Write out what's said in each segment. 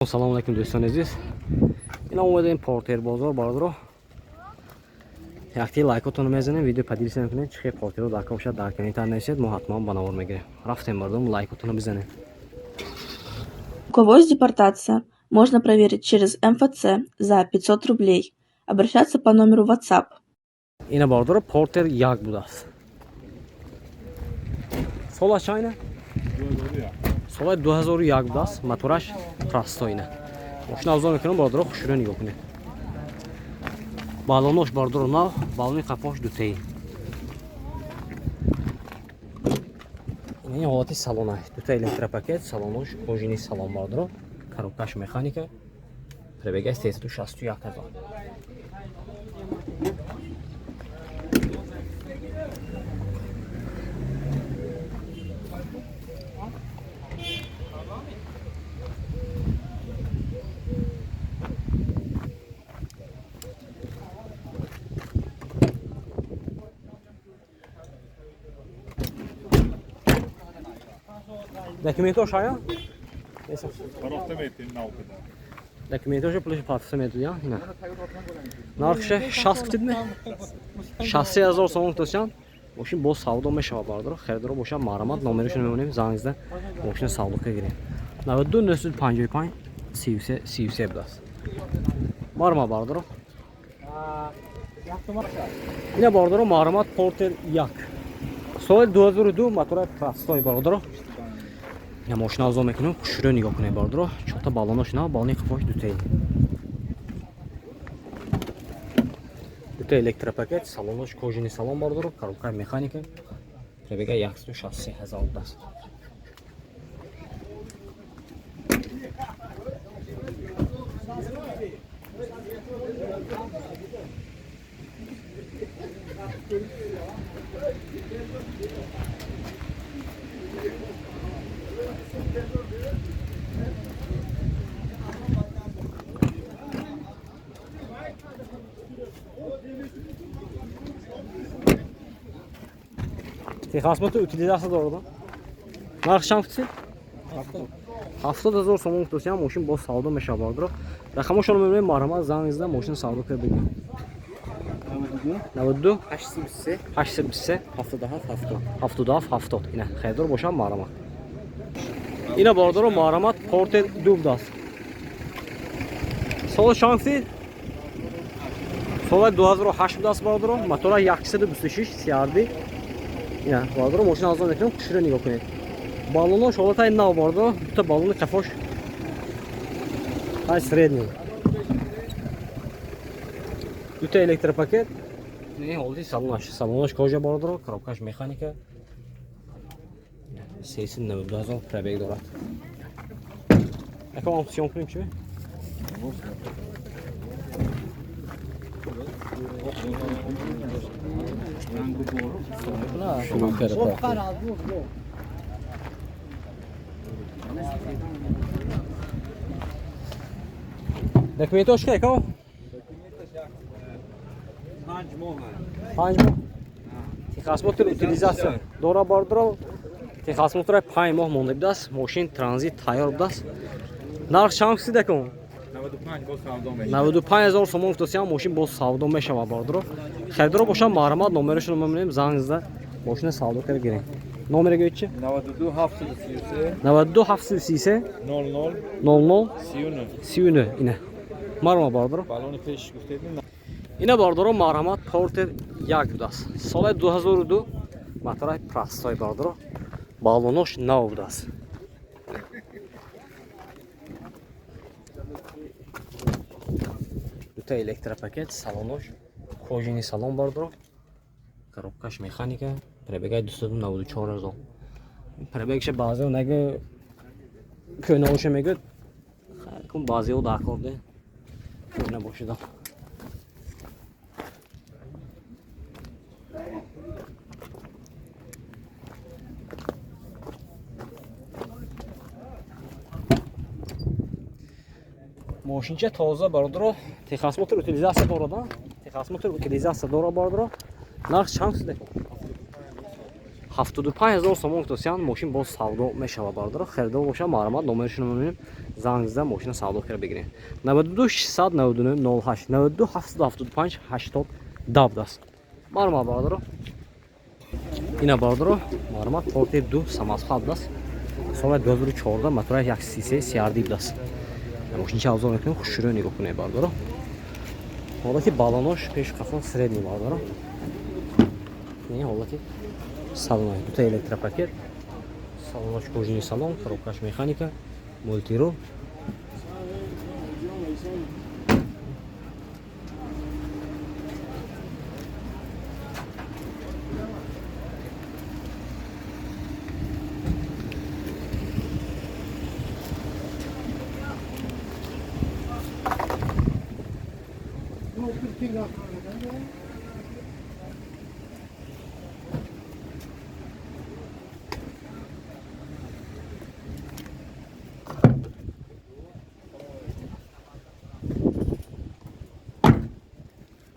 Салому алайкум, дӯстони азиз. Ина омадаем Портер бозор, бародаро. Якти лайкотонро мезанем, видео поделиться мекунем. Чӣ хел портеро дар кор бошад, дар комментар нависед, мо ҳатман ба навор мегирем. Рафтем, мардум, лайкотонро бизанем. У кого есть депортация, можно проверить через МФЦ за 500 рублей. Обращаться по номеру WhatsApp. Ина, бародаро, Портер як будааст. Солаш чанд ина? Соли 2001 будааст, мотораш простой ина. Мошина авзо мекунам, бародаро, хушрӯ нигоҳ кунед. Балонош, бародаро, нав, балони қафош дутаи. Ин ҳолати салона. Дута электропакет, салонош кожаный салон, бародаро. Коробкаш механика. Пробега 361 ҳазор. Документош ая? Коробка метин нав кида. Документоша пулаши патса медодия. Ина. Нархша 60 кутидми? 63 ҳазор сомон кутосян. Мошин боз савдо мешавад, бародаро. Харидоро бошад, марҳамат, номерашро мемонем, занг зада мошина савдо гирем. 92 955 33 33 будааст. Марҳамат, бародаро. Ина, бародаро, марҳамат, Портер 1. Соли 2002, мотора простой, бародаро. Ина мошина авзо мекунем, хушрӯ нигоҳ кунед, бародаро. Чорта балонош нав, балони қафош дутаи. Дута электропакет, салонош кожаный салон, бародаро, коробка механика. Пробега 163 ҳазор будааст. Техосмотр, утилизация дорад. Нарх чанд кутси? 70 ҳазор сомон кутосиям, мошин боз савдо мешавад, бародаро. Рақамошонро мебинем, марҳамат, занг зада мошин савдо карда бигирем. 92 833 833 77 70. 77 70. Ина харидор бошам, марҳамат. Ина, бародаро, марҳамат, Портер ду будааст. Соли чанд кутид? Соли 2008 будааст, бародаро. Мотора 126 CRD. Ина, бародаро, мошина авзо мекунем, хушрӯ нигоҳ кунед. Балонош ҳолатаи нав, бародаро, дута балони қафош ай средний. Дута электропакет. Не, ҳолати салонаш. Салонаш кожа, бародаро, коробкаш механика. 392 ҳазор пробег дорад. Якам съём кунем чӣ? Шурӯъ карда. Документош ки, ко? 5 моҳ. 5 моҳ. Техосмотр, утилизация дора, бародаро. Техосмотр 5 моҳ монда будааст. Мошин транзит тайёр будааст. Нарх чанд кусида кун? 95, боз савдо мешавад. 95 ҳазор сомон гуфтосиям, мошин боз савдо мешавад, бародаро. Харидоро бошад, марҳамат, номерашро мемонем, занг зада мошина савдо карда гирем. Номере гӯед чи? 92 733 92 733 00 00 39. 39. Ина. Марҳамат, бародаро. Балони пеш гуфтед. Ина, бародаро, марҳамат, Портер як будааст. Соли 2002, мотораи простой, бародаро. Балонош нав будааст. Дута электропакет, салонош кожаный салон, бародаро. Коробкаш механика, пробегаи 294 ҳазор. Пробегша баъзео нага кӯнаоша мегӯяд. Хайр кун, баъзео дар кор де. Кӯна бошида. Мошинча тоза, бародаро, техосмотр, утилизация дорад, техосмотр, утилизация дора, бародаро. Нарх чанд шуда? 75 000 сомон гуфтосиян, мошин боз савдо мешавад, бародаро. Харидор боша, марҳамат, номерашонро мебинем, занг зада мошина савдо кара бигирем. 92 699 08 92 775 80 будааст. Марҳамат, бародаро. Ина, бародаро, марҳамат, Портер 2 самосвал будааст. Соли 2014, мотора 133 CRD будааст. Мошинча обзор мекунем, хушрӯ нигоҳ кунед, бародаро. Ҳолати балонош пеш қафо средний, бародаро. Ин ҳолати салон, дута электропакет, салонош кожаный салон, коробкаш механика, мультируль.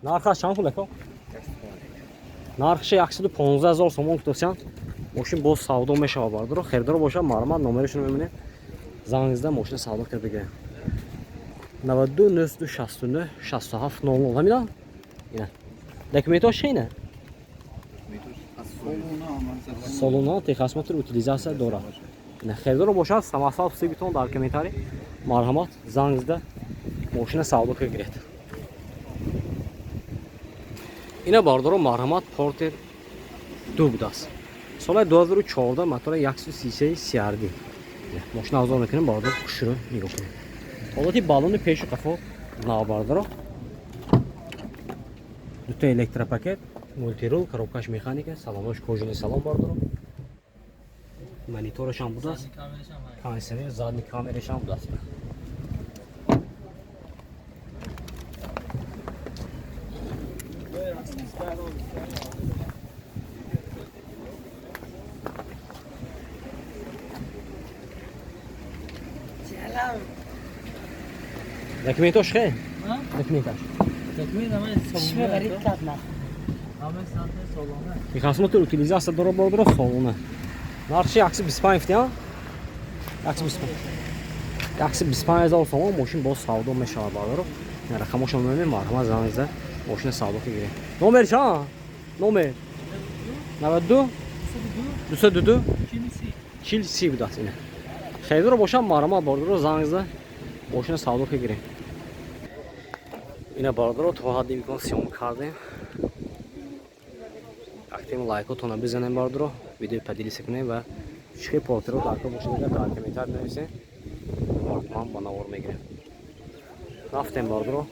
Нархаш чанд пул, ако? Нархши 115 000 сомон гуфтосиян, мошин боз савдо мешавад, бародаро. Харидоро бошад, марҳамат, номерашонро мебинем, занг зада мошина савдо карда бигирем. 92 969 67 00 ҳамина? Ина. Документош чи ина? Солона, техосмотр, утилизация дорад. Ина, харидоро бошад, самосвал битон дар комментарий, марҳамат, занг зада мошина савдо карда гиред. Ина, бародаро, марҳамат, Портер 2 будааст. Соли 2014, мотора 133 CRD. Мошина обзор мекунем, бародар, хушрӯ нигоҳ кунед. Ҳолати баллони пешу қафо нав, бародаро. Дута электропакет, мультирул, коробкаш механика, салонош кожаный салон, бародаро. Монитораш ҳам будааст. Кондиционер, задний камераш ҳам будааст. Документош хе? Документаш. Техосмотр, утилизация дора, бародаро, солона. Нархши 125 фтия? 125. 125 000 сомон, мошин боз савдо мешавад, бародаро. Рақамошон мебинем, марҳамат, занг зада мошина савдо гирем. Номер чанд? Номер 92 202 40 30 будааст ина. Харидоро бошам, марҳамат, бародаро, занг зада мошина савдо гирем. Ина, бародаро, то ҳадди имкон съёмка кардем. Активно лайкотонро бизанем, бародаро, видео поделиться кунем ва чӣ портеро дар кор бошад, дар комментар нависем. Ман ба навор мегирем. Рафтем, бародаро.